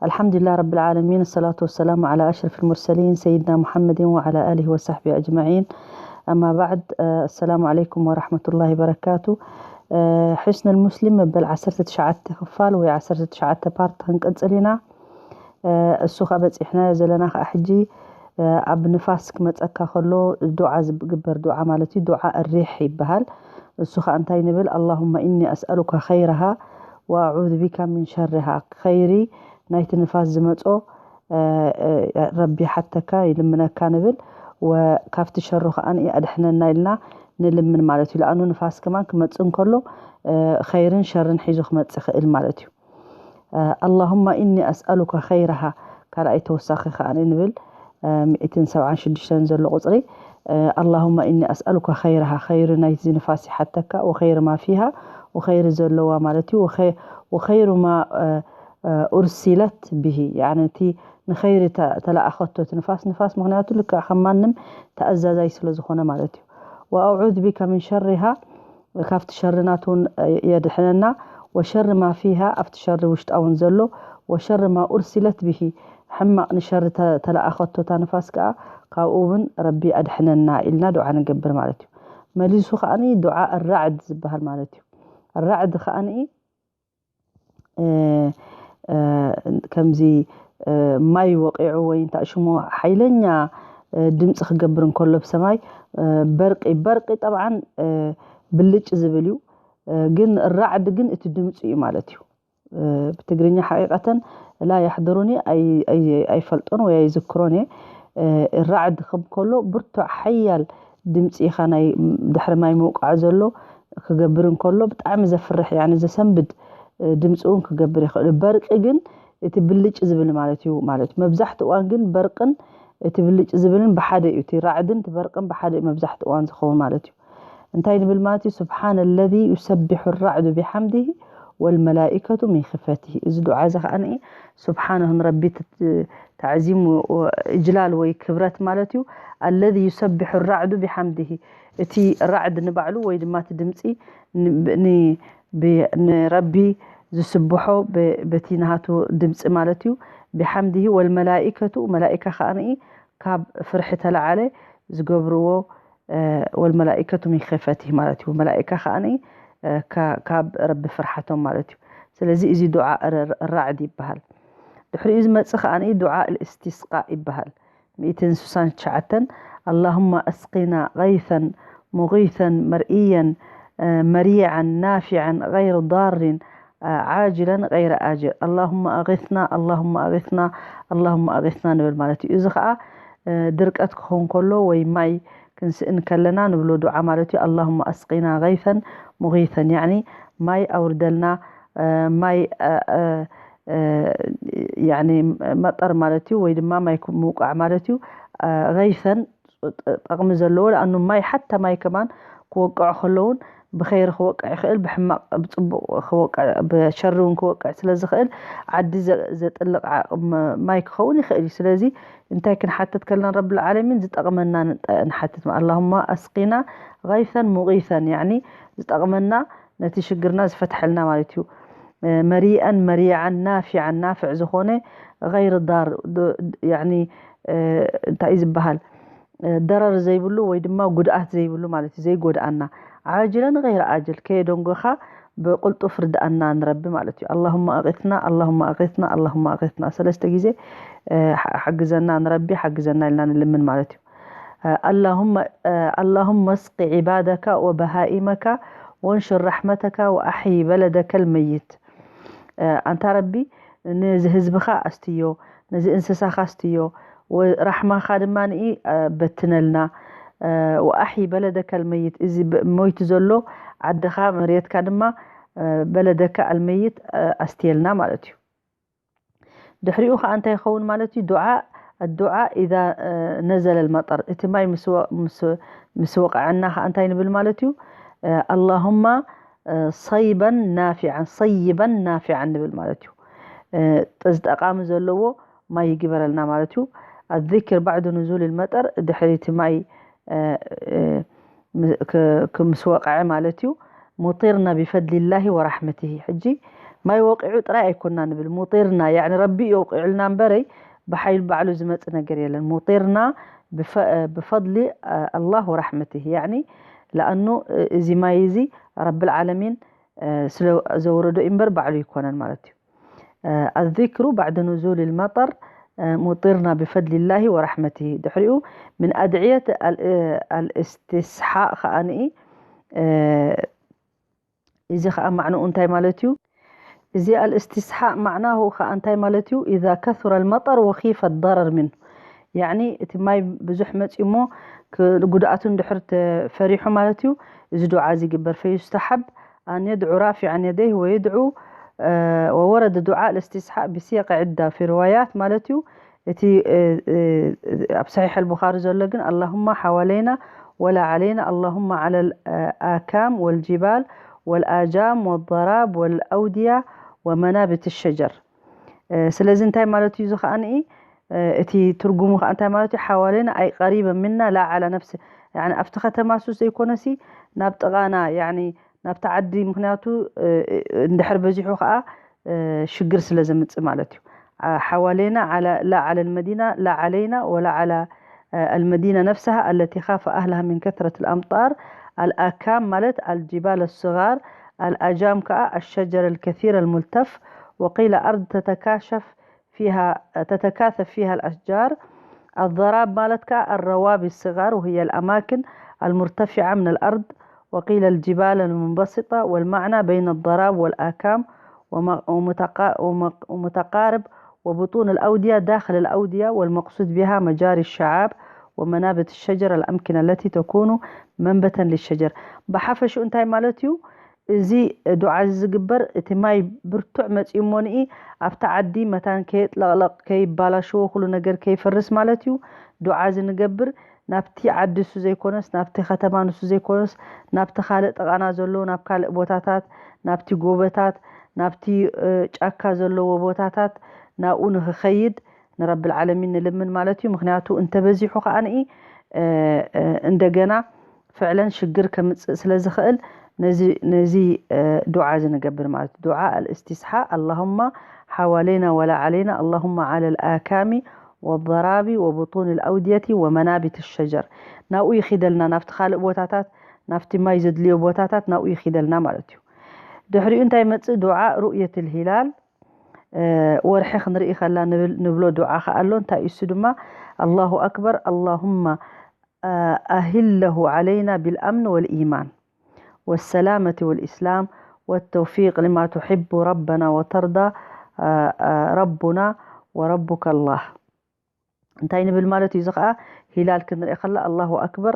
الحمد لله رب العالمين، الصلاة والسلام على أشرف المرسلين سيدنا محمد وعلى آله وصحبه أجمعين. أما بعد، السلام عليكم ورحمة الله وبركاته. ሕስነል ሙስሊም መበል ዓሰርተ ትሽዓተ ክፋል ወይ ዓሰርተ ትሽዓተ ፓርት ክንቅጽል ኢና። እሱ ኸዓ በጺሕናዮ ዘለና ኸዓ ሕጂ ኣብ ንፋስ ክመጸካ ከሎ ዱዓ ዝግበር ዱዓ ማለት እዩ። ዱዓ ሪሕ ይበሃል። እሱ ኸዓ እንታይ ንብል? اللهم إني أسألك خيرها وأعوذ بك من شرها. ኸይሪ ናይቲ ንፋስ ዝመጾ ረቢ ሓተካ ይልምነካ ንብል። ወካብቲ ሸሩ ኸዓ ኣድሕነና ኢልና ንልምን ማለት እዩ። ለኣኑ ንፋስ ከማን ክመጽእ እንከሎ ኸይርን ሸርን ሒዙ ክመጽእ ይኽእል ማለት እዩ። اللهم إني أسألك خيرها ካልኣይ ተወሳኺ ከኣ ንብል ሚእትን ሰብዓን ሽዱሽተን ዘሎ ቁጽሪ اللهم إني أسألك خيرها ኸይሪ ናይዚ ንፋስ ይሓተካ وخير ما فيها وخير ዘለዋ ማለት እዩ وخير ما أرسلت به يعني እቲ ንኸይሪ ተለኣኸቶ እቲ ንፋስ ንፋስ ምክንያቱ ልክዕ ከም ማንም ተኣዛዛይ ስለ ዝኾነ ማለት እዩ وأعوذ بك من شرها ካብቲ ሸሪ ናቱ እውን የድሕነና وشر ما فيها ኣብቲ ሸሪ ውሽጣ እውን ዘሎ وشر ما أرسلت به ሕማቕ ንሸሪ ተለኣኸቶ እታ ንፋስ ከዓ ካብኡ እውን ረቢ ኣድሕነና ኢልና ዱዓ ንገብር ማለት እዩ። መሊሱ ከዓኒ ዱዓ ራዕድ ዝበሃል ማለት እዩ። ራዕድ ከዓኒ ከምዚ ማይ ወቂዑ ወይ እንታይ ሽሙ ሓይለኛ ድምፂ ክገብር እንከሎ ብሰማይ በርቂ በርቂ ጠብዓን ብልጭ ዝብል እዩ። ግን ራዕድ ግን እቲ ድምፂ እዩ ማለት እዩ። ብትግርኛ ሓቂቀተን ላ ያሕድሩኒ ኣይፈልጦን ወይ ኣይዝክሮን እየ። ራዕድ ከም ከሎ ብርቱዕ ሓያል ድምፂ ኢኻ ናይ ድሕሪ ማይ ምውቃዕ ዘሎ ክገብር እንከሎ ብጣዕሚ ዘፍርሕ ያኒ ዘሰንብድ ድምፂ እውን ክገብር ይኽእል። በርቂ ግን እቲ ብልጭ ዝብል ማለት እዩ ማለት እዩ። መብዛሕትኡ እዋን ግን በርቅን እቲ ብልጭ ዝብልን ብሓደ እዩ። እቲ ራዕድን እቲ በርቅን ብሓደ እዩ መብዛሕትኡ እዋን ዝኸውን ማለት እዩ። እንታይ ንብል ማለት እዩ? سبحان الذي يسبح الرعد بحمده والملائكة من خفته እዚ ዱዓ እዚ ከዓ ስብሓንሁ ንረቢ ተዕዚም እጅላል ወይ ክብረት ማለት እዩ። الذي يسبح الرعد بحمده እቲ ራዕድ ንባዕሉ ወይ ድማ እቲ ድምፂ ንረቢ ዝስብሖ በቲ ናሃቱ ድምፂ ማለት እዩ። بحمده والملائكة መላኢካ ከዓ ካብ ፍርሒ ተለዓለ ዝገብርዎ والملائكة من خفته ማለት እዩ። መላኢካ ከዓ ካብ ረቢ ፍርሓቶም ማለት እዩ። ስለዚ እዚ ዱዓ ራዕድ ይበሃል። ድሕሪኡ ዝመፅእ ከዓ ዱዓ الاستسقاء ይበሃል። ሚእትን ስሳን ትሽዓተን اللهم أسقنا غيثا مغيثا مرئيا مريعا نافعا غير ضار عاجلا غير آجل اللهم أغثنا اللهم أغثنا اللهم أغثنا ንብል ማለት እዩ። እዚ ከዓ ድርቀት ክኸውን ከሎ ወይ ማይ ክንስእን ከለና ንብሎ ዱዓ ማለት እዩ። اللهم أسقنا غيثا مغيثا يعني ማይ ኣውርደልና ማይ ያኒ መጠር ማለት እዩ ወይ ድማ ማይ ምውቃዕ ማለት እዩ። غيثا ጠቕሚ ዘለዎ ለኣኑ ማይ ሓታ ማይ ከማን ክወቅዑ ከለውን ብኸይሪ ክወቅዕ ይኽእል ብሕማቕ ብፅቡቕ ክወቅዕ ብሸሪ እውን ክወቅዕ ስለ ዝኽእል ዓዲ ዘጥልቕ ዓቕሚ ማይ ክኸውን ይኽእል እዩ። ስለዚ እንታይ ክንሓትት ከለና ረብል ዓለሚን ዝጠቕመና ንሓትት اللهم أسقنا غيثا مغيثا يعني ዝጠቕመና ነቲ ሽግርና ዝፈትሐልና ማለት እዩ። መሪአን መሪዓን ናፊዓን ናፍዕ ዝኾነ غير ضار يعني እንታይ እዩ ዝበሃል ደረር ዘይብሉ ወይ ድማ ጉድኣት ዘይብሉ ማለት እዩ። ዘይጎድኣና عاجلا غير آجل ከየደንጎኻ ብቕልጡፍ ርድኣና ንረቢ ማለት እዩ። اللهم أغثنا اللهم أغثنا اللهم أغثنا ሰለስተ ግዜ ሓግዘና ንረቢ ሓግዘና ኢልና ንልምን ማለት እዩ። اللهم اللهم اسق عبادك وبهائمك وانشر رحمتك وأحي بلدك الميت ኣንታ ረቢ ነዚ ህዝብኻ ኣስትዮ ነዚ እንስሳኻ ኣስትዮ ራሕማኻ ድማ ንኢ በትነልና وأحي بلدك الميت እዚ ሞይቱ ዘሎ ዓድኻ መሬትካ ድማ بلدك الميت ኣስትየልና ማለት እዩ። ድሕሪኡ ከዓ እንታይ ይኸውን ማለት እዩ? ዱዓ الدعاء إذا نزل المطر እቲ ማይ ምስ ወቀዐና ከዓ እንታይ ንብል ማለት እዩ? اللهم صيبا نافعا صيبا نافعا ንብል ማለት እዩ። እዚ ጠቓሚ ዘለዎ ማይ ይግበረልና ማለት እዩ። الذكر بعد نزول المطر ድሕሪ እቲ ማይ ምስ ወቀዐ ማለት እዩ። مطرنا بفضل الله ورحمته ሕጂ ማይ ወቂዑ ጥራይ ኣይኮና ንብል ሙጢርና ያኒ ረቢ የውቂዑልና እምበረይ ብሓይሉ ባዕሉ ዝመፅ ነገር የለን ሙጢርና ብፈ- ብፈضሊ ኣላህ ወራሕመትህ ያኒ ለኣኑ እዚ ማይ እዚ ረቢ ልዓለሚን ስለ ዘውረዶ እምበር ባዕሉ ይኮነን ማለት እዩ الذكر بعد نزول المطر مطرنا بفضل الله ورحمته ድሕሪኡ من أدعية الاستسحاء ከኣ እዚ ከዓ ማዕንኡ እንታይ ማለት እዩ እዚ الاستسحاء معناه ከዓ እንታይ ማለት እዩ إذا كثر المطر وخيف الضرر منه ያኒ እቲ ማይ ብዙሕ መፅዩ እሞ ጉድኣቱ እንድሕር ተፈሪሑ ማለት እዩ እዚ ዱዓ እዚ ይግበር فيستحب أن يدعو رافعا يديه ويدعو وورد دعاء الاستسحاء بصيغ عدة في روايات ማለት እዩ እቲ ኣብ صحيح البخاري ዘሎ ግን اللهم حوالينا ولا علينا اللهم على الآكام والجبال والآجام والضراب والأودية ومنابت الشجر ስለዚ እንታይ ማለት እዩ እዚ ከዓኒ እቲ ትርጉሙ ከዓ እንታይ ማለት እዩ حوالينا أي قريبا منا لا على نفس يعني ኣብቲ ከተማ ሱስ ዘይኮነሲ ናብ ጥቓና يعني ናብቲ ዓዲ ምክንያቱ እንድሕር በዚሑ ከዓ ሽግር ስለ ዘምፅእ ማለት እዩ حوالينا على لا على المدينة لا علينا ولا على المدينة نفسها التي خاف أهلها من كثرة الأمطار الآكام ማለት الجبال الصغار الآجام ከዓ الشجر الكثير الملتف وقيل أرض تتكاشف فيها تتكاثف فيها الأشجار الضراب ማለት ከዓ الروابي الصغار وهي الأماكن المرتفعة من الأرض وقيل الجبال المنبسطة والمعنى بين الضراب والآكام ومتقارب وبطون الأودية داخل الأودية والمقصود بها مجاري الشعاب ومنابت الشجر الأمكنة التي تكون منبتا للشجر بحفشو انتاي مالتيو እዚ ዱዓ እዚ ዝግበር እቲ ማይ ብርቱዕ መፂኡ እሞ ንኢ ኣብቲ ዓዲ መታን ከየጥለቕለቕ ከይባላሽዎ ኩሉ ነገር ከይፈርስ ማለት እዩ ዱዓ እዚ ንገብር ናብቲ ዓዲ እሱ ዘይኮነስ ናብቲ ከተማ ንሱ ዘይኮነስ ናብቲ ካልእ ጥቓና ዘለዎ ናብ ካልእ ቦታታት ናብቲ ጎበታት ናብቲ ጫካ ዘለዎ ቦታታት ናብኡ ንክኸይድ ንረብል ዓለሚን ንልምን ማለት እዩ ምክንያቱ እንተበዚሑ ከዓ ንኢ እንደገና ፍዕለን ሽግር ከምፅእ ስለ ዝኽእል ነዚ ዱዓ እዚ ንገብር ማለት ዱዓ الاستسحاء اللهم حوالينا ولا علينا اللهم على الآكام والضراب وبطون الأودية ومنابت الشجر ናብኡ ይኺደልና ናብቲ ካልእ ቦታታት ናብቲ ማይ ዘድልዮ ቦታታት ናብኡ ይኺደልና ማለት እዩ ድሕሪኡ እንታይ መፅእ ዱዓ رؤية الهلال ወርሒ ክንርኢ ከላ ንብሎ ዱዓ ከኣ ኣሎ እንታይ እሱ ድማ الله أكبر اللهم أهله علينا بالأمن والإيمان والسلامة والإسلام والتوفيق لما تحب ربنا وترضى ربنا وربك الله እንታይ ንብል ማለት እዩ እዚ ከዓ ሂላል ክንርኢ ከላ الله أكبر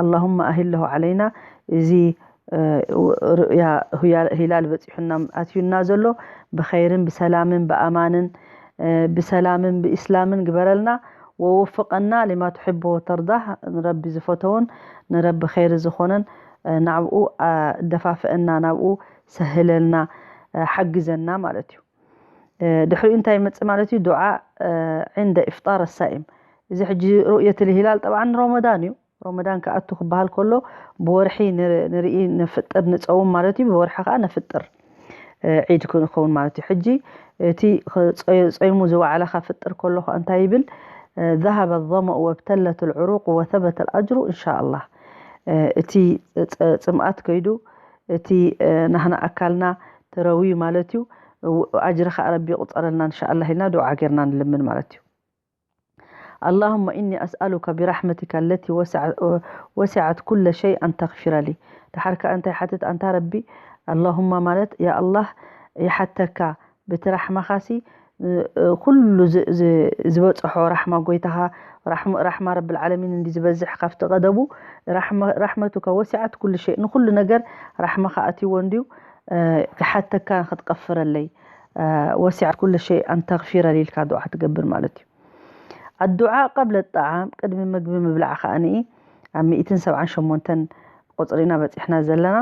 اللهم أهله علينا እዚ ያ ሂላል በፂሑና ኣትዩና ዘሎ ብኸይርን ብሰላምን ብኣማንን ብሰላምን ብኢስላምን ግበረልና ووفقنا لما تحب وترضى ንረቢ ዝፈተውን ንረቢ ኸይሪ ዝኾነን ናብኡ ደፋፍአና ናብኡ ሰህለልና ሓግዘና ማለት እዩ ድሕሪኡ እንታይ ይመፅእ ማለት እዩ ዱዓ عند إفطار الصائم እዚ ሕጂ رؤية الهلال طبعا رمضان እዩ ረመዳን ክኣቱ ክበሃል ከሎ ብወርሒ ንርኢ ንፍጥር ንፀውም ማለት እዩ ብወርሒ ከዓ ነፍጥር ዒድ ክንኸውን ማለት እዩ ሕጂ እቲ ፀይሙ ዝወዓለ ከፍጥር ከሎ ከዓ እንታይ ይብል ذهب الظمأ وابتلت العروق وثبت الأجر إن شاء الله እቲ ፅምኣት ከይዱ እቲ ናህና ኣካልና ተረውዩ ማለት እዩ ኣጅሪ ከዓ ረቢ ይቁፀረልና እንሻኣላ ኢልና ዱዓ ጌርና ንልምን ማለት እዩ اللهم إني أسألك برحمتك التي وسع وسعت كل شيء أن تغفر لي ድሓር ከኣ እንታይ ሓትት ኣንታ ረቢ اللهم ማለት يا الله ይሓተካ በቲ ራሕማኻሲ ኩሉ ዝበፅሖ ራሕማ ጎይታኻ ራሕማ ረብል ዓለሚን እንዲ ዝበዝሕ ካብቲ ቀደቡ ራሕመቱካ ወሲዓት ኩሉ ሸይ ንኩሉ ነገር ራሕማኻ ኣትይዎ እንድዩ ክሓተካ ክትቀፍረለይ ወሲዓት ኩሉ ሸይ ኣንተግፊረ ኢልካ ዱዓ ትገብር ማለት እዩ ኣዱዓ ቀብለ ጣዓም ቅድሚ ምግቢ ምብላዕ ከኣኒ ኣብ ሚእትን ሰብዓን ሸሞንተን ቁፅሪና በፂሕና ዘለና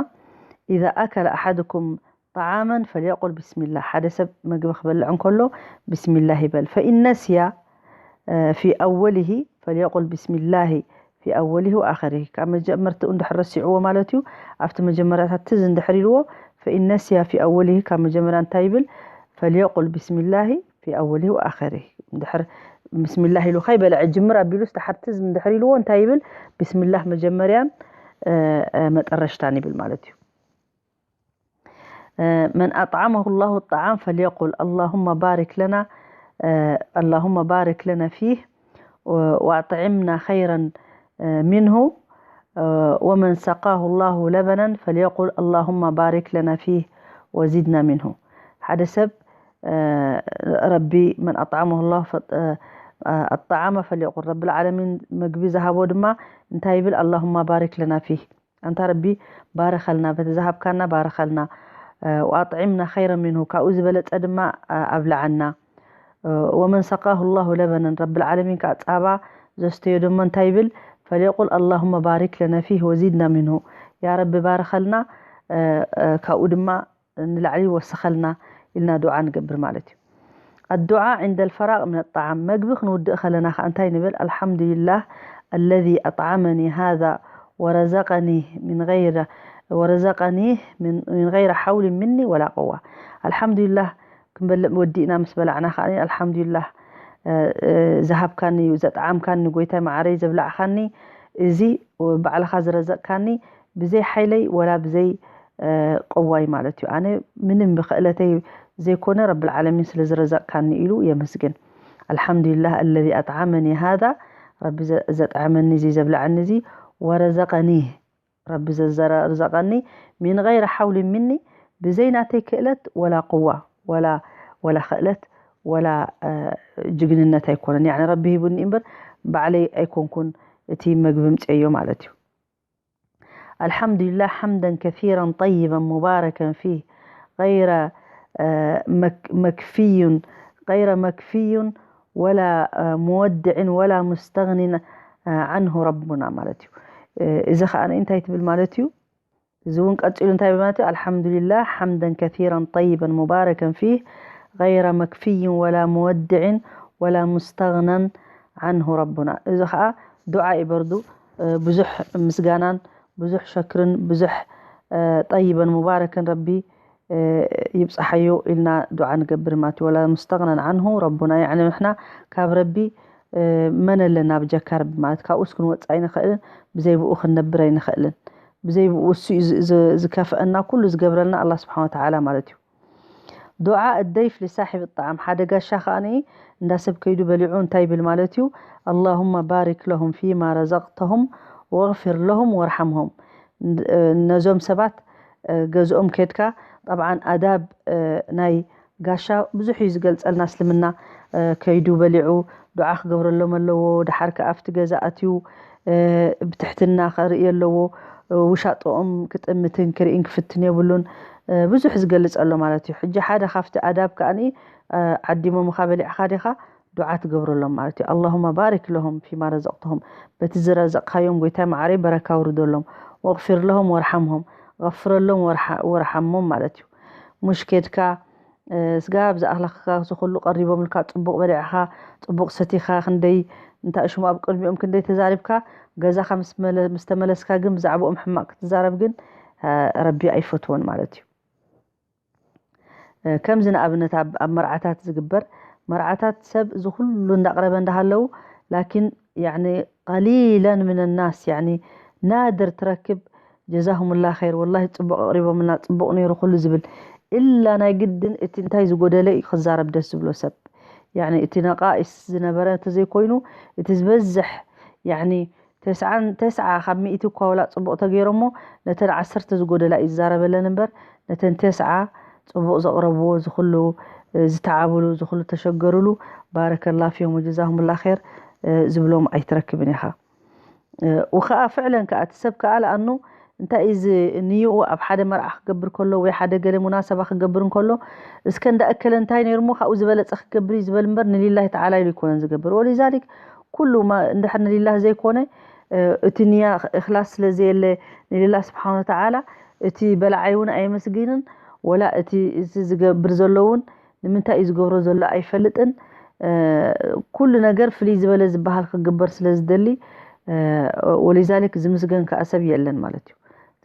إذا أكل أحدكم طعاما فليقل بسم الله ሓደ ሰብ ምግቢ ክበልዕ እንከሎ ብስሚላህ ይበል فإن نسي في أوله فليقل بسم الله في أوله وآخره ካብ መጀመርትኡ እንድሕር ረሲዕዎ ማለት እዩ ኣብቲ መጀመርያታት ትዝ እንድሕር ኢልዎ فإن نسي في أوله ካብ መጀመርያ እንታይ ይብል فليقل بسم الله في أوله وآخره ድሕር ብስሚላህ ኢሉ ከይበለ ዕጅምር ኣቢሉስ ድሓርቲ እንድሕር ኢልዎ እንታይ ይብል ብስሚላህ መጀመርያን መጠረሽታን ይብል ማለት እዩ من أطعمه الله الطعام فليقل اللهم بارك لنا اللهم بارك لنا فيه وأطعمنا خيرا منه ومن سقاه الله لبنا فليقل اللهم بارك لنا فيه وزدنا منه ሓደ ሰብ ረቢ من أطعمه الله الطعام فليقل ረቢ العالمين ምግቢ ዝሃቦ ድማ እንታይ ይብል اللهم بارك لنا فيه ኣንታ ረቢ ባርኸልና በቲ ዝሃብካና ባርኸልና وأطعمنا خيرا منه ካብኡ ዝበለፀ ድማ ኣብልዓና ومن سقاه الله لبنا ረቢ العالمين ከዓ ፃባ ዘስተዮ ድማ እንታይ ይብል فليقل اللهم بارك لنا فيه وزدنا منه ያ ረቢ ባርኸልና ካብኡ ድማ ንላዕሊ ወስኸልና ኢልና ዱዓ ንገብር ማለት እዩ الدعاء عند الفراغ من الطعام መግቢ ክንውድእ ከለና ከዓ እንታይ ንብል الحمد لله الذي أطعمني هذا ورزقني من غير ورزقني من, من غير حول مني ولا قوة الحمد لله ክንበልዕ ወዲእና ምስ በላዕና ከዓ الحمد لله ዝሃብካኒ ዘጥዓምካኒ ጎይታይ መዓረይ ዘብላዕካኒ እዚ ባዕልኻ ዝረዘቕካኒ ብዘይ ሓይለይ ወላ ብዘይ ቅዋይ ማለት እዩ ኣነ ምንም ብክእለተይ ዘይኮነ ረቢ العالمين ስለ ዝረዘቕካኒ ኢሉ የመስግን الحمد لله الذي أطعمني هذا ረቢ ዘጥዓመኒ እዚ ዘብላዓኒ እዚ ورزقني ረቢ ዘዘረዘቐኒ من غير حول مني ብዘይ ናተይ ክእለት ولا قوة ولا ولا ክእለት ولا ጅግንነት ኣይኮነን يعني ረቢ ሂቡኒ እምበር ባዕለይ ኣይኮንኩን እቲ መግቢ ምፅአዮ ማለት እዩ الحمد لله حمدا كثيرا طيبا مباركا فيه غير مكفي غير مكفي ولا مودع ولا مستغن عنه ربنا ማለት እዩ እዚ ከዓ እንታይ ትብል ማለት እዩ እዚ እውን ቀፂሉ እንታይ ማለት እዩ الحمد لله حمدا كثيرا طيبا مباركا فيه غير مكفي ولا مودع ولا مستغنى عنه ربنا እዚ ከዓ ዱዓ እዩ በርዱ ብዙሕ ምስጋናን ብዙሕ ሸክርን ብዙሕ ጠይበን ሙባረክን ረቢ ይብፃሓዮ ኢልና ዱዓ ንገብር ማለት እዩ ولا مستغنى عنه ربنا يعني ንሕና ካብ ረቢ መን ኣለና ብጀካ ረቢ ማለት ካብኡስ ክንወፅእ ኣይንኽእልን ብዘይ ብኡ ክንነብር ኣይንኽእልን ብዘይ ብኡ እሱ እዩ ዝከፍአና ኩሉ ዝገብረልና ኣላ ስብሓን ወተዓላ ማለት እዩ ዱዓ الضيف لصاحب الطعام ሓደ ጋሻ ከዓ እንዳ ሰብ ከይዱ በሊዑ እንታይ ይብል ማለት እዩ اللهم بارك لهم فيما رزقتهم واغفر لهم وارحمهم ነዞም ሰባት ገዝኦም ከድካ طبعا ኣዳብ ናይ ጋሻ ብዙሕ እዩ ዝገልፀልና እስልምና ከይዱ በሊዑ ዱዓ ክገብረሎም ኣለዎ ድሓር ከኣ ኣብቲ ገዛ ኣትዩ ብትሕትና ክርኢ ኣለዎ ውሻጦኦም ክጥምትን ክርኢን ክፍትን የብሉን ብዙሕ ዝገልፅ ኣሎ ማለት እዩ ሕጂ ሓደ ካብቲ ኣዳብ ከኣ ዓዲሞምኻ በሊዕኻ ዲኻ ዱዓ ትገብረሎም ማለት እዩ اللهم بارك لهم فيما رزقتهم በቲ ዝረዘቕካዮም ጎይታይ መዓረይ በረካ ውርደሎም واغفر لهم وارحمهم غفረሎም وارحمهم ማለት እዩ ሙሽ ኬድካ ስጋብ ዝኣኽለካ ዝኹሉ ቀሪቦምልካ ፅቡቕ በሊዕኻ ፅቡቕ ሰቲኻ ክንደይ እንታይ ሽሙ ኣብ ቅድሚኦም ክንደይ ተዛሪብካ ገዛኻ ምስ ተመለስካ ግን ብዛዕባኦም ሕማቕ ክትዛረብ ግን ረቢ ኣይፈትዎን ማለት እዩ ከምዚ ንኣብነት ኣብ መርዓታት ዝግበር መርዓታት ሰብ እዚ ኩሉ እንዳቕረበ እንዳሃለው ላኪን ቀሊለን ምን ናስ ናድር ትረክብ ጀዛሁምላ ኸይር ወላሂ ፅቡቕ ኣቕሪቦምልና ፅቡቕ ነይሩ ኩሉ ዝብል እላ ናይ ግድን እቲ እንታይ ዝጎደለ እዩ ክዛረብ ደስ ዝብሎ ሰብ ያኒ እቲ ነቃኢስ ዝነበረ እንተዘይኮይኑ እቲ ዝበዝሕ ያኒ ተስዓን ተስዓ ካብ ሚእቲ እኳ ወላ ፅቡቕ ተገይሮሞ ነተን ዓሰርተ ዝጎደላ እዩ ዝዛረበለን እምበር ነተን ተስዓ ፅቡቕ ዘቕረብዎ ዝኩሉ ዝተዓብሉ ዝኩሉ ተሸገሩሉ ባረከላ ፊዮም ወጀዛሁምላ ኸይር ዝብሎም ኣይትረክብን ኢኻ ወኸዓ ፍዕለን ከዓ እቲ ሰብ ከዓ ለኣኑ እንታይ እዚ ንይኡ ኣብ ሓደ መርዓ ክገብር ከሎ ወይ ሓደ ገለ ሙናሰባ ክገብር እንከሎ እስከ እንዳእከለ እንታይ ነይርሞ ካብኡ ዝበለፀ ክገብር እዩ ዝበል እምበር ንሊላሂ ተዓላ ኢሉ ይኮነን ዝገብር ወሊዛሊክ ኩሉ እንድሕር ንሊላህ ዘይኮነ እቲ ንያ እክላስ ስለ ዘየለ ንሊላህ ስብሓን ወተዓላ እቲ በላዓይ እውን ኣየመስግንን ወላ እቲ ዝገብር ዘሎ እውን ንምንታይ እዩ ዝገብሮ ዘሎ ኣይፈልጥን ኩሉ ነገር ፍልይ ዝበለ ዝበሃል ክግበር ስለ ዝደሊ ወሊዛሊክ ዝምስገን ከዓ ሰብ የለን ማለት እዩ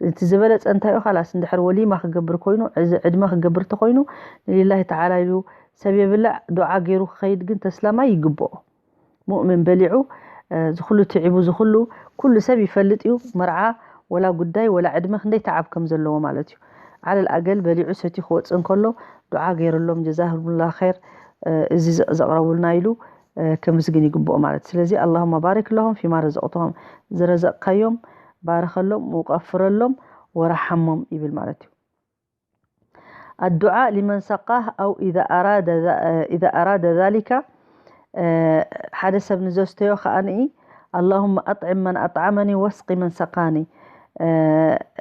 እቲ ዝበለፀ እንታይ እዩ? ካላስ እንድሕር ወሊማ ክገብር ኮይኑ፣ እዚ ዕድመ ክገብር እንተኮይኑ ንሊላሂ ተዓላ ኢሉ ሰብ የብልዕ፣ ዱዓ ገይሩ ክኸይድ ግን ተስላማይ ይግብኦ። ሙእምን በሊዑ፣ እ፣ ዝኹሉ ትዒቡ፣ ዝኹሉ፣ ኩሉ ሰብ ይፈልጥ እዩ። መርዓ ወላ ጉዳይ ወላ ዕድመ ክንደይ ተዓብ ከም ዘለዎ ማለት እዩ። ዓለል ኣገል በሊዑ ሰትዩ ክወፅእ እንከሎ ዱዓ ገይርሎም፣ ጀዛሁሙላ ኸይር፣ እ፣ እዚ ዘ-፣ ዘቕረቡልና ኢሉ፣ እ፣ ከምስግን ይግብኦ ማለት። ስለዚ ኣላሁማ ባሪክ ለሁም ፊማ ረዘቕትሁም፣ ዝረዘቕካዮም ባርኸሎም፣ ውቀፍረሎም፣ ወረሓሞም ይብል ማለት እዩ። ኣዱዓ ሊመን ሰቃህ ኣው ኢዛ ኣራደ ዛ-፣ ኢዛ ኣራደ ዛሊካ፣ እ፣ ሓደ ሰብ ንዘስተዮ ከኣ ንኢ ኣላሁመ ኣጥዕም መን ኣጥዓመኒ ወስቂ መን ሰቃኒ፣ እ፣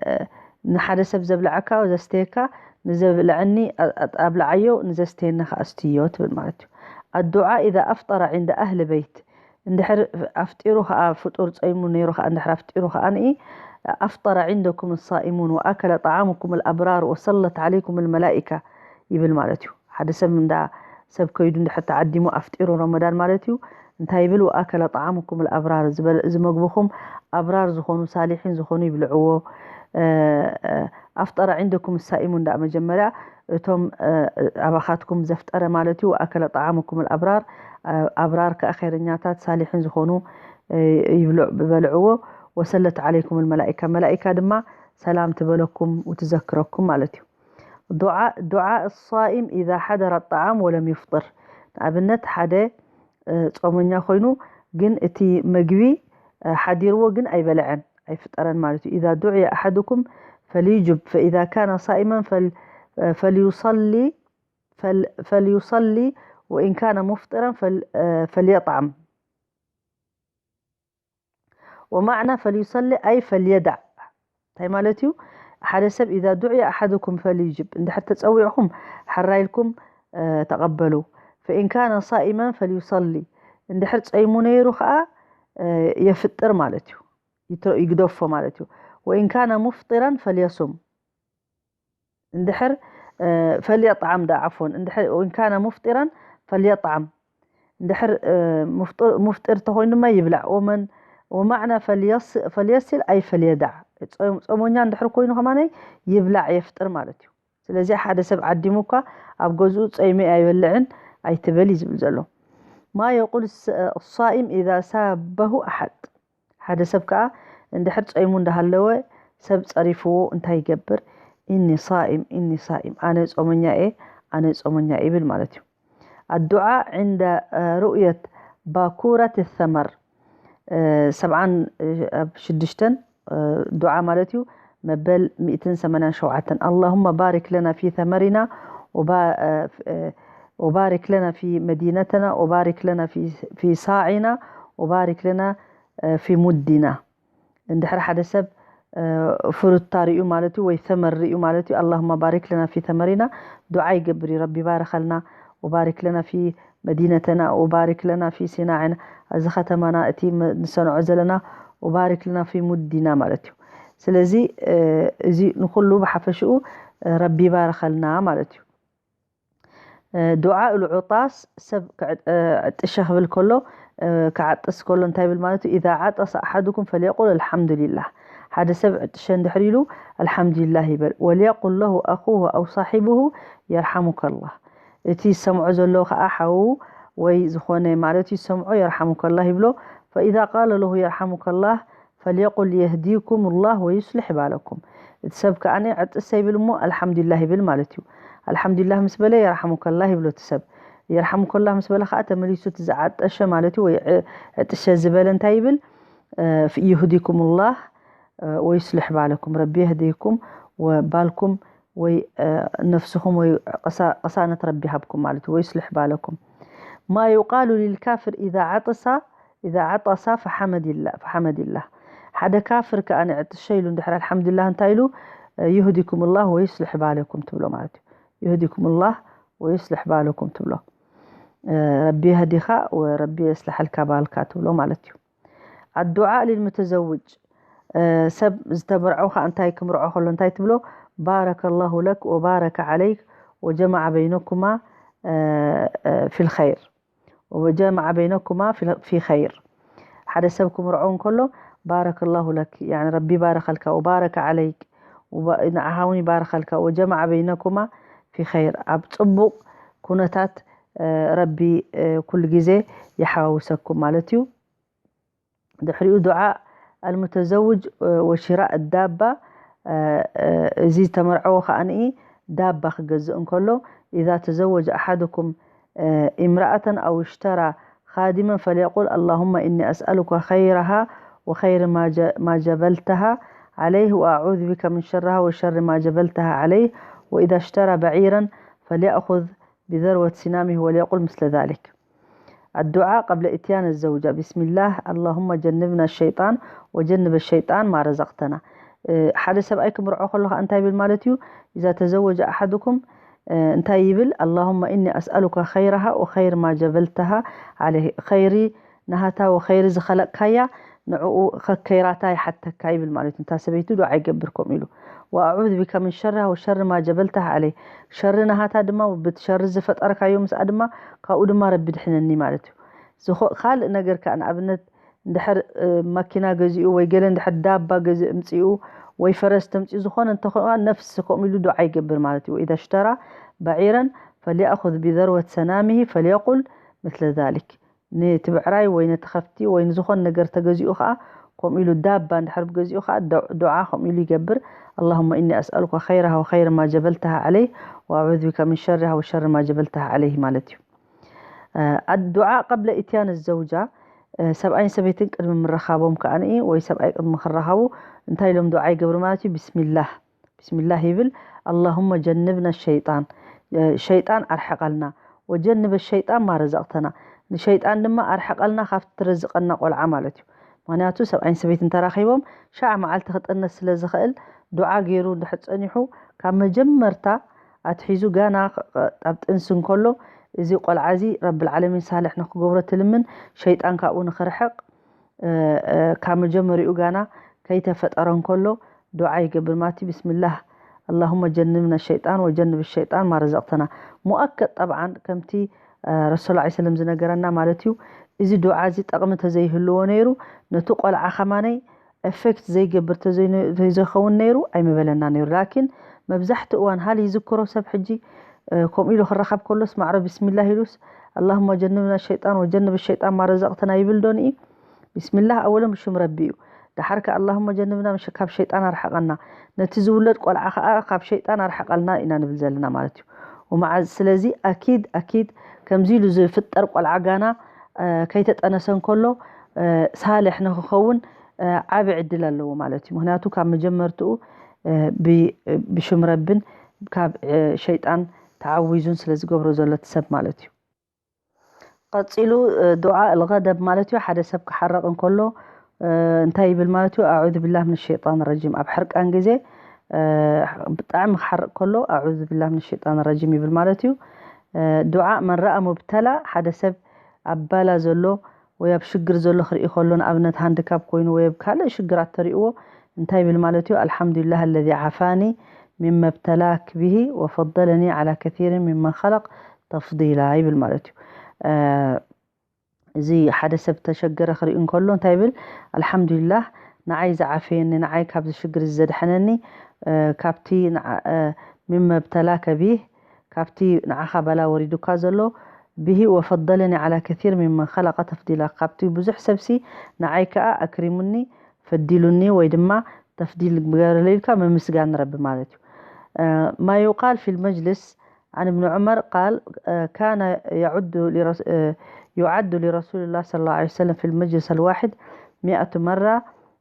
እ፣ ንሓደ ሰብ ዘብልዐካ ዘስተየካ ንዘብልዐኒ ኣ-፣ ኣ-፣ ኣብልዓዮ ንዘስተየኒ ከኣ ኣስትዮ ትብል ማለት እዩ። ኣዱዓ ኢዛ ኣፍጠረ ዒንደ ኣህሊ በይት፣ እንድሕር ኣፍጢሩ ከኣ ፍጡር ጸይሙ ነይሩ ከኣ እንድሕር ኣፍጢሩ ከኣ ንኢ ኣፍጠረ ዒንደኩም ሳኢሙን ወኣከለ ጠዓሙኩም ልኣብራር ወሰለት ዓለይኩም ልመላኢካ ይብል ማለት እዩ። ሓደ ሰብ እንዳ ሰብ ከይዱ እንድሕር ተዓዲሙ ኣፍጢሩ ረመዳን ማለት እዩ። እንታይ ይብል? ወኣከለ ጠዓሙኩም ልኣብራር፣ ዝበል-፣ እዚ መግብኹም ኣብራር ዝኾኑ ሳሊሒን ዝኾኑ ይብልዕዎ። እ፣ እ፣ ኣፍጠረ ዒንደኩም ሳኢሙን ዳ መጀመርያ እቶም፣ እ፣ ኣባኻትኩም ዘፍጠረ ማለት እዩ። ወኣከለ ጠዓሙኩም ልኣብራር፣ እ፣ ኣብራር ከኣ ኸይረኛታት ሳሊሒን ዝኾኑ፣ እ፣ ይብልዑ-፣ ይበልዕዎ። ወሰለት ዓለይኩም ልመላኢካ፣ መላኢካ ድማ ሰላም ትበለኩም ውትዘክረኩም ማለት እዩ። ዱዓ፣ ዱዓ ሳኢም ኢዛ ሓደረ ጣዓም ወለም ዩፍጥር። ንኣብነት ሓደ፣ እ፣ ጾመኛ ኮይኑ ግን እቲ መግቢ፣ እ፣ ሓዲርዎ ግን ኣይበልዐን፣ ኣይፍጠረን ማለት እዩ። ኢዛ ዱዕየ ኣሓዱኩም ፈልዩጅብ፣ ፈኢዛ ካነ ሳኢመን ፈል-፣ እ፣ ፈልዩሰሊ፣ ፈል-፣ ፈልዩሰሊ ወኢን ካነ ሙፍጢረን ፈል-፣ እ፣ ፈልየጥዓም። ወማዕና ፈልዩሰሊ ኣይ ፈልየዳዕ እንታይ ማለት እዩ? ሓደ ሰብ ኢዛ ዱዕየ ኣሓዱኩም ፈልዩጅብ፣ እንድሕር ተጸዊዕኹም ሕራይ ኢልኩም፣ እ፣ ተቐበሉ። ፈኢን ካነ ሳኢመን ፈልዩሰሊ፣ እንድሕር ጸይሙ ነይሩ ኸኣ፣ እ፣ የፍጥር ማለት እዩ። ይትረ-፣ ይግደፎ ማለት እዩ። ወኢን ካነ ሙፍጢረን ፈልየሱም። እንድሕር፣ እ፣ ፈልየጥዓም ዳ፣ ዓፎን፣ እንድሕር፣ ወኢን ካነ ሙፍጢረን ፈልየጥዓም። እንድሕር፣ እ፣ ሙፍጢር፣ ሙፍጢር ተኾይኑ ድማ ይብላዕ። ወመን፣ ወማዕና ፈልየስ-፣ ፈልየሲል ኣይ ፈልየዳዕ። ጾም-፣ ጾመኛ እንድሕር ኮይኑ ከማነይ ይብላዕ፣ የፍጥር ማለት እዩ። ስለዚ ሓደ ሰብ ዓዲሙ እኳ ኣብ ገዝኡ ጸይመ ኣይበልዕን ኣይትበል እዩ ዝብል ዘሎ። ማ የቁል ስ-፣ ሳኢም ኢዛ ሳበሁ ኣሓድ። ሓደ ሰብ ከኣ እንድሕር ጾይሙ እንዳሃለወ ሰብ ጸሪፍዎ እንታይ ይገብር? ኢኒ ሳኢም፣ ኢኒ ሳኢም፣ ኣነ ጾመኛ እየ፣ ኣነ ጾመኛ እየ ይብል ማለት እዩ። ኣዱዓ ዕንደ፣ እ፣ ሩእየት ባኩረት ሰመር፣ እ፣ ሰብዓን፣ እ፣ ኣብ ሽዱሽተን፣ እ፣ ዱዓ ማለት እዩ። መበል ሚእትን ሰማንያን ሸውዓተን። ኣላሁመ ባሪክ ለና ፊ ሰመሪና ወባ-፣ እ፣ ፍ-፣ እ፣ ወባሪክ ለና ፊ መዲነተና ወባሪክ ለና ፊ፣ ፊ ሳዒና ወባሪክ ለና፣ እ፣ ፊ ሙዲና። እንድሕር ሓደ ሰብ፣ እ፣ ፍሩታ ርእዩ ማለት እዩ ወይ ሰመር ርእዩ ማለት እዩ። ኣላሁመ ባሪክ ለና ፊ ሰመሪና ዱዓ ይገብር እዩ። ረቢ ባረኸልና ወባሪክ ለና ፊ መዲነተና ወባሪክ ለና ፊ ሲናዕና፣ እዚ ከተማና እቲ መ-፣ ንሰንዖ ዘለና ወባሪክ ለና ፊ ሙዲና ማለት እዩ። ስለዚ፣ እ፣ እዚ ንኹሉ ብሓፈሽኡ፣ እ፣ ረቢ ይባርኸልና ማለት እዩ። እ፣ ዱዓእ ልዑጣስ ሰብ ክዕ-፣ እ፣ ዕጥሸ ክብል ከሎ፣ እ፣ ክዓጥስ ከሎ እንታይ ይብል ማለት እዩ? ኢዛ ዓጠሰ ኣሓዱኩም ፈልየቁል ኣልሓምዱሊላህ። ሓደ ሰብ ዕጥሸ እንድሕር ኢሉ ኣልሓምዱሊላህ ይበል። ወልየቁል ለሁ ኣኹሁ ኣው ሳሒቡሁ የርሓሙከላህ። እቲ ዝሰምዖ ዘሎ ከኣ ሓዉ ወይ ዝኾነ ማለት እዩ ዝሰምዖ የርሓሙከላህ ይብሎ። ፈኢዛ ቃለ ለሁ የርሓሙከላህ ፈልየቁል የህዲኩም ላህ ወዩስልሕ ባለኩም። እቲ ሰብ ከኣ ዕጥሰ ይብል እሞ ኣልሓምዱሊላህ ይብል ማለት እዩ። ኣልሓምዱሊላህ ምስ በለ የርሓሙከላህ ይብሎ እቲ ሰብ። የርሓሙከላህ ምስ በለ ከኣ ተመሊሱ እቲ ዝዓጠሸ ማለት እዩ ወይ ዕ-፣ ዕጥሸ ዝበለ እንታይ ይብል? እ፣ የህዲኩም ላህ፣ እ፣ ወዩስልሕ ባለኩም። ረቢ የህዲኩም ወባልኩም ወይ፣ እ፣ ነፍስኹም ወይ ቅሳ-፣ ቅሳነት ረቢ ሃብኩም ማለት እዩ። ወዩስልሕ ባለኩም። ማ ዩቃሉ ሊልካፍር ኢዛ ዓጠሳ፣ ኢዛ ዓጠሳ ፈሓመዲላ-፣ ፈሓመዲላህ። ሓደ ካፍር ከኣ ዕጥሸ ኢሉ እንድሕር ኣልሓምዱሊላህ እንታይ ኢሉ? እ፣ የህዲኩም ላህ ወዩስልሕ ባለኩም ትብሎ ማለት እዩ። የህዲኩም ላህ ወዩስልሕ ባለኩም ትብሎ። እ፣ ረቢ የህዲኻ ወረቢ የስልሓልካ ባልካ ትብሎ ማለት እዩ። ኣዱዓ ሊልሙተዘውጅ፣ እ፣ ሰብ ዝተመርዐው ከኣ እንታይ ክምርዖ ከሎ እንታይ ትብሎ? ባረከ ላሁ ለክ ወባረከ ዓለይክ ወጀመዐ በይነኩማ፣ እ፣ እ፣ ፊል ኸይር። ወጀመዐ በይነኩማ ፊል-፣ ፊ ኸይር። ሓደ ሰብ ክምርዖ እንከሎ ባረከ ላሁ ለክ፣ ያኒ ረቢ ባረኸልካ፣ ወባረከ ዓለይክ፣ ንዓኻ እውን ይባርኸልካ። ወጀማዓ በይነኩማ ፊ ኸይር፣ ኣብ ፅቡቕ ኩነታት ረቢ ኩሉ ግዜ ይሓዋውሰኩም ማለት እዩ። ድሕሪኡ ዱዓ ኣልሙተዘውጅ ወሽራእ ዳባ፣ እዚ ዝተመርዐዎ ከዓኒ ዳባ ክገዝእ እንከሎ፣ ኢዛ ተዘወጀ ኣሓዱኩም ኢምራኣተን ኣው እሽተራ ኻዲመን ፈልየቁል ኣላሁመ እኒ ኣስኣሉካ ኸይረሃ ወኸይር ማ ጀበልተሃ ዓለይህ ወኣዑዙ ቢከ ምን ሸርሃ ወሸር ማ ጀበልተሃ ዓለይህ ወኢዛ እሽተራ በዒረን ፈልየእኹዝ ቢዘርወት ሲናሚህ ወልየቁል ምስለ ዛሊክ። ኣዱዓ ቀብለ እትያን ዘውጃ ቢስሚላህ ኣላሁመ ጀንብና ሸይጣን ወጀንብ ሸይጣን ማ ረዘቅተና። ሓደ ሰብኣይ ክምርዖ ከሎ ከዓ እንታይ ይብል ማለት እዩ? ኢዛ ተዘወጀ ኣሓድኩም እንታይ ይብል? ኣላሁመ እኒ ኣስኣሉካ ኸይረሃ ወኸይር ማ ጀበልተሃ ዓለይህ። ኸይሪ ናሃታ ወኸይሪ ዝኸለቅካያ ንዕኡ ከከይራታ ይሓተካ ይብል ማለት እዩ። እንታ ሰበይቱ ዱዓ ይገብር ከምኡ ኢሉ። ወኣዑዝ ቢካ ምን ሸርሃ ወሸር ማ ጀበልተሃ ዓለይህ። ሸሪ ናሃታ ድማ ብቲ ሸሪ ዝፈጠርካዮ ምስኣ ድማ ካብኡ ድማ ረቢ ድሕነኒ ማለት እዩ። ዝኮ ካልእ ነገር ከዓ ንኣብነት እንድሕር ማኪና ገዚኡ ወይ ገለ እንድሕር ዳባ ገዚ እምፅኡ ወይ ፈረስ ተምፅኡ ዝኾነ እንተኾነ ነፍሲ ከምኡ ኢሉ ዱዓ ይገብር ማለት እዩ። ወኢዛ ሽተራ በዒረን ፈልየእኹዝ ቢዘርወት ሰናሚሂ ፈልየቁል ምስለ ዛሊክ። ነቲ ብዕራይ ወይ ነቲ ከፍቲ ወይ ንዝኾነ ነገር ተገዚኡ ከዓ ከምኡ ኢሉ ዳባ እንድሕር ገዚኡ ከዓ ዱዓ ከምኡ ኢሉ ይገብር። ኣላሁመ እኒ ኣስኣሉካ ኸይረሃ ወኸይር ማ ጀበልተሃ ዓለይህ ወኣዑዝ ቢካ ምን ሸርሃ ወሸር ማ ጀበልተሃ ዓለይህ ማለት እዩ። ኣዱዓ ቀብለ ኢትያን ዘውጃ፣ ሰብኣይን ሰበይትን ቅድሚ ምረኻቦም ከዓኒ ወይ ሰብኣይ ቅድሚ ክረኻቡ እንታይ ኢሎም ዱዓ ይገብሩ ማለት እዩ? ቢስሚላህ ቢስሚላህ ይብል። ኣላሁመ ጀንብና ሸይጣን፣ ሸይጣን ኣርሕቐልና፣ ወጀንብ ሸይጣን ማ ረዘቅተና፣ ንሸይጣን ድማ ኣርሕቐልና ካብቲ ትረዝቀና ቆልዓ ማለት እዩ። ምክንያቱ ሰብኣይን ሰበይትን ተራኺቦም ሻዕ መዓልቲ ክጥነስ ስለ ዝኽእል ዱዓ ገይሩ እንድሕር ፀኒሑ ካብ መጀመርታ ኣትሒዙ ጋና ኣብ ጥንሲ እንከሎ እዚ ቆልዓ እዚ ረብል ዓለሚን ሳልሕ ንክገብሮ ትልምን ሸይጣን ካብኡ ንክርሕቕ ካብ መጀመሪኡ ጋና ከይተፈጠረ እንከሎ ዱዓ ይገብር ማለት እዩ። ቢስሚላህ ኣላሁመ ጀንብና ሸይጣን ወጀንብ ሸይጣን ማ ረዘቅተና። ሙኣከድ ጠብዓን ከምቲ ረሱል ላ ሰለም ዝነገረና ማለት እዩ። እዚ ዱዓ እዚ ጠቕሚ ተዘይህልዎ ነይሩ ነቲ ቆልዓ ከማነይ ኤፌክት ዘይገብር ተዘይኸውን ነይሩ ኣይምበለና ነይሩ። ላኪን መብዛሕትኡ እዋን ሃል ይዝክሮ ሰብ ሕጂ ከምኡ ኢሉ ክረኸብ ከሎስ ማዕረ ቢስሚላህ ኢሉስ ኣላሁመ ጀንብና ሸይጣን ወጀንብ ሸይጣን ማ ረዘቅተና ይብል ዶ ንኢ? ቢስሚላህ ኣወለን ብሽም ረቢ እዩ። ደሓር ከ ኣላሁመ ጀንብና ካብ ሸይጣን ኣርሕቐና፣ ነቲ ዝውለድ ቆልዓ ከዓ ካብ ሸይጣን ኣርሕቐልና ኢና ንብል ዘለና ማለት እዩ። ወመዓ ስለዚ ኣኪድ ኣኪድ ከምዚ ኢሉ ዝፍጠር ቆልዓ ጋና ከይተጠነሰ እንከሎ ሳልሕ ንክኸውን ዓቢ ዕድል ኣለዎ ማለት እዩ። ምክንያቱ ካብ መጀመርትኡ ብሽም ረብን ካብ ሸይጣን ተዓዊዙን ስለ ዝገብሮ ዘሎ እቲ ሰብ ማለት እዩ። ቀፂሉ ዱዓ ኣልገደብ ማለት እዩ። ሓደ ሰብ ክሓረቕ እንከሎ እንታይ ይብል ማለት እዩ? ኣዑዙ ቢላህ ምን ሸይጣን ረጂም። ኣብ ሕርቃን ግዜ ብጣዕሚ ክሓርቕ ከሎ ኣዑዙ ቢላህ ምን ሸይጣን ረጂም ይብል ማለት እዩ። ዱዓ መን ረኣ ሙብተላ፣ ሓደ ሰብ ኣብ ባላ ዘሎ ወይ ኣብ ሽግር ዘሎ ክርኢ ከሎ፣ ንኣብነት ሃንድካፕ ኮይኑ ወይ ኣብ ካልእ ሽግራት ተሪእዎ እንታይ ይብል ማለት እዩ? ኣልሓምዱሊላህ ኣለዚ ዓፋኒ ሚመ ብተላክ ብሂ ወፈደለኒ ዓላ ከሲሪን ሚመን ኸለቅ ተፍዲላ ይብል ማለት እዩ። እዚ ሓደ ሰብ ተሸገረ ክርኢ እንከሎ እንታይ ይብል? ኣልሓምዱሊላህ ንዓይ ዝዓፈየኒ፣ ንዓይ ካብዚ ሽግር እዚ ዘድሐነኒ፣ ካብቲ ሚመ ብተላከ ቢህ፣ ካብቲ ንዓኻ በላ ወሪዱካ ዘሎ፣ ብሂ ወፈደለኒ ዓላ ከሲር ሚመን ኸለቀ ተፍዲላ፣ ካብቲ ብዙሕ ሰብሲ ንዓይ ከኣ ኣክሪሙኒ፣ ፈዲሉኒ ወይ ድማ ተፍዲል ግበረለይ ኢልካ ምምስጋን ረቢ ማለት እዩ። ما يقال في المجلس عن ابن عمر قال كان يعد لرس يعد لرسول الله صلى الله عليه وسلم في المجلس الواحد مئة مرة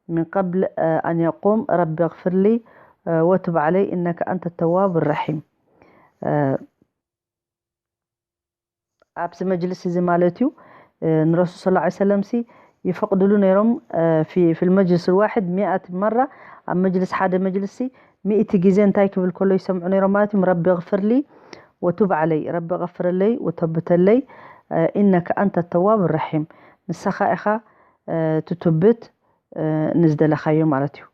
من قبل أن يقوم رب اغفر لي وتب علي إنك أنت التواب الرحيم. ኣብዚ መጅልስ እዚ ማለት እዩ ንረሱል صلى الله عليه وسلم ሲ ይፈቅድሉ ነይሮም في المجلس الواحد مئة مرة ኣብ መጅልስ ሓደ መጅልስ ሲ ሚእቲ ግዜ እንታይ ክብል ከሎ ይሰምዑ ነይሮም ማለት እዩ። ረቢ غفر لي وتب علي፣ ረቢ غفرለይ ወተብተለይ إنك أنت التواب الرحيم፣ ንስኻ ኢኻ ትቱብት ንዝደለኻዮ ማለት እዩ።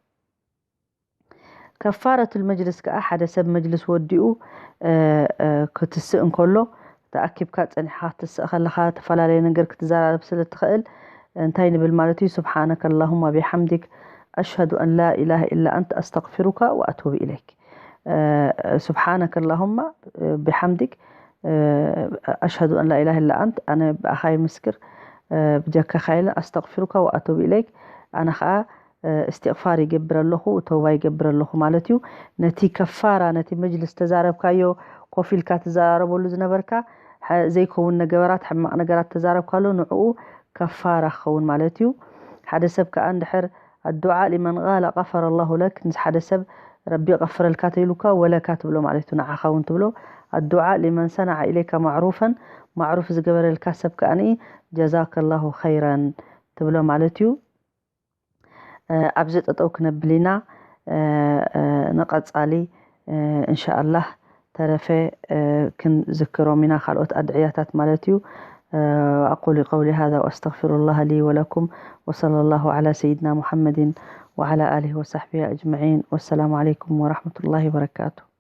ከፋረቱል መጅልስ ከዓ ሓደ ሰብ መጅልስ ወዲኡ ክትስእ እንከሎ ተኣኪብካ ፀኒሕካ ክትስእ ከለካ ዝተፈላለየ ነገር ክትዘራረብ ስለ ትኽእል እንታይ ንብል ማለት እዩ? سبحانك اللهم وبحمدك أشهد أن لا إله إلا أنت أستغفرك وأتوب إليك. سبحانك اللهم بحمدك، أشهد أن لا إله إلا أنت، ኣነ ብኣኻ ይምስክር ብጀካኻ የለን፣ أستغفرك وأتوب إليك፣ ኣነ ኸዓ እስትቕፋር ይገብር ኣለኹ፣ ተውባ ይገብር ኣለኹ ማለት እዩ። ነቲ ከፋራ፣ ነቲ መጅልስ ተዛረብካዮ፣ ኮፍ ኢልካ ትዘራረበሉ ዝነበርካ ዘይከውን ነገራት፣ ሕማቕ ነገራት ተዛረብካሉ፣ ንዕኡ ከፋራ ክኸውን ማለት እዩ። ሓደ ሰብ ከኣ እንድሕር ኣዱዓ ሊመን ቃለ ቀፈረ ላሁ ለክ፣ ንሓደ ሰብ ረቢ ይቐፍረልካ ተይሉካ ወለካ ትብሎ ማለት እዩ፣ ንዓኻ እውን ትብሎ። ኣዱዓ ሊመን ሰነዐ ኢለይካ ማዕሩፈን፣ ማዕሩፍ ዝገበረልካ ሰብ ከኣ ጀዛከ ላሁ ኸይረን ትብሎ ማለት እዩ። ኣብዚ ጠጠው ክነብል ኢና። ንቐጻሊ እንሻኣላህ ተረፈ ክንዝክሮም ኢና፣ ካልኦት ኣድዕያታት ማለት እዩ። أقول قولي هذا وأستغفر الله لي ولكم، وصلى الله على سيدنا محمد وعلى آله وصحبه أجمعين، والسلام عليكم ورحمة الله وبركاته.